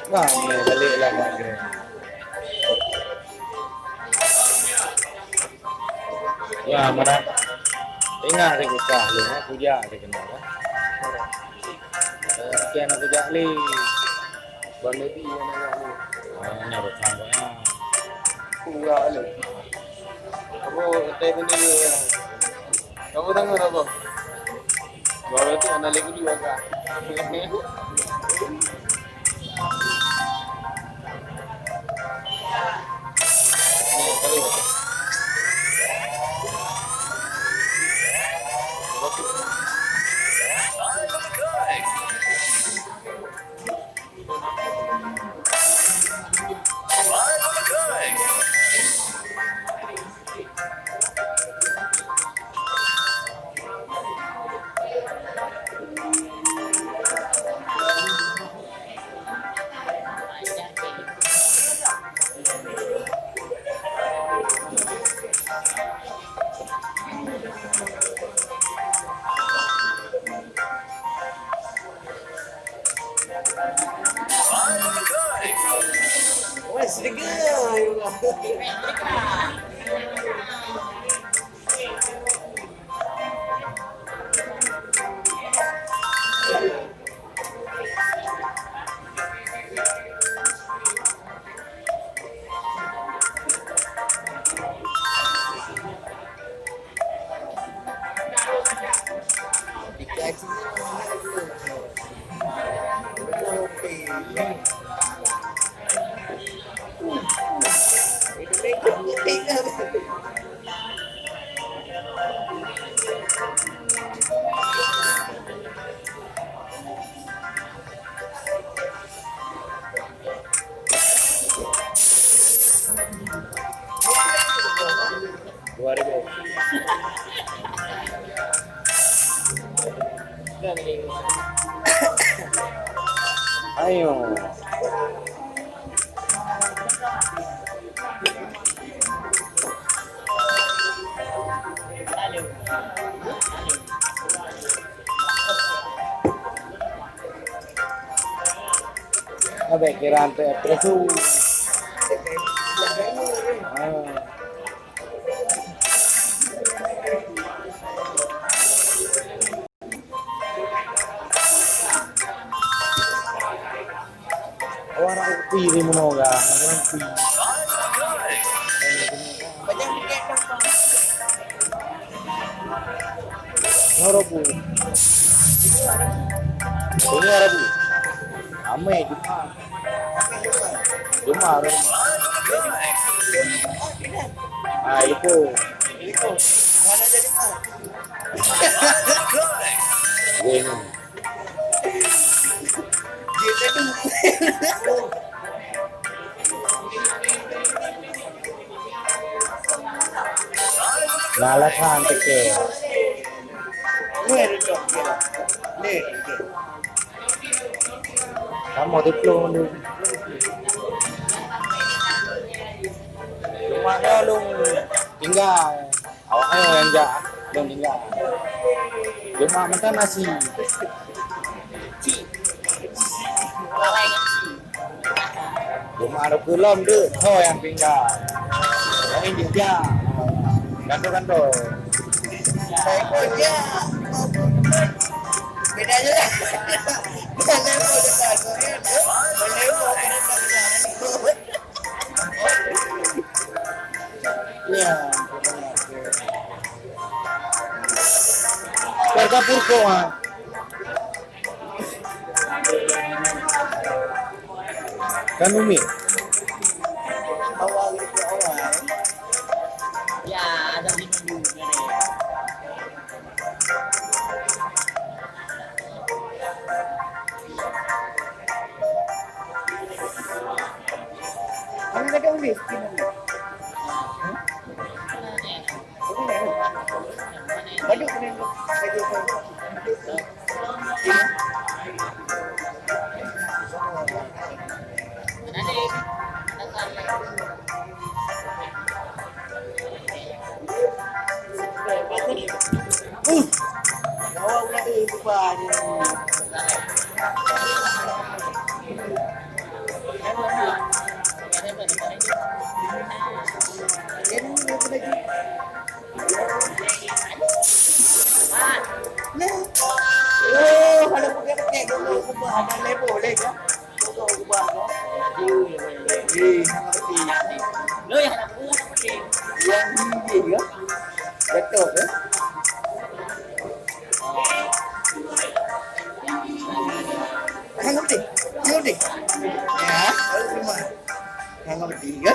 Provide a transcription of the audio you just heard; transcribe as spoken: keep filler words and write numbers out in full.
Bang, ni balik lah, Bang. Ya, mana? Ingat saya kukah lu, ha? Kujak saya kenal, ha? Eh, sekian aku jak li. Bang Dedi yang nak jak li. Ah, ni rot sang, ha. Kujak li. Apa, teh benda dia? Kamu dengar apa? Baru tu analis dulu agak. Dua ribu. Ayo. Abang kira antre presu. Ah. Orang pi di menua orang pi. Orang pi. Ini orang pi. Amai Jumat. Jumat. Ah, itu. Weh. Nah, lah kan teke. Kamu di pelong lu. Cuma dah lu tinggal. Awak nyoe nyang jak, lôn tinggai. Cuma meunan nasi. Cuma ada kulom dek, ho nyang tinggai. Lain dia jak. Kantor-kantor. Bedanya lah. Ya. Warga Purko, ah. Kan Umi. Ya, ada di dulu. Oh, kalau pakai-pakai dulu, aku pun ada level leh, ya. Dulu aku buat, ya. Eh, hana putih. Lo yang hana putih, hana putih. Yang tinggi, ya. Betul, ya. Hana putih, hana putih. Ya, baru terima. Hana putih, ya.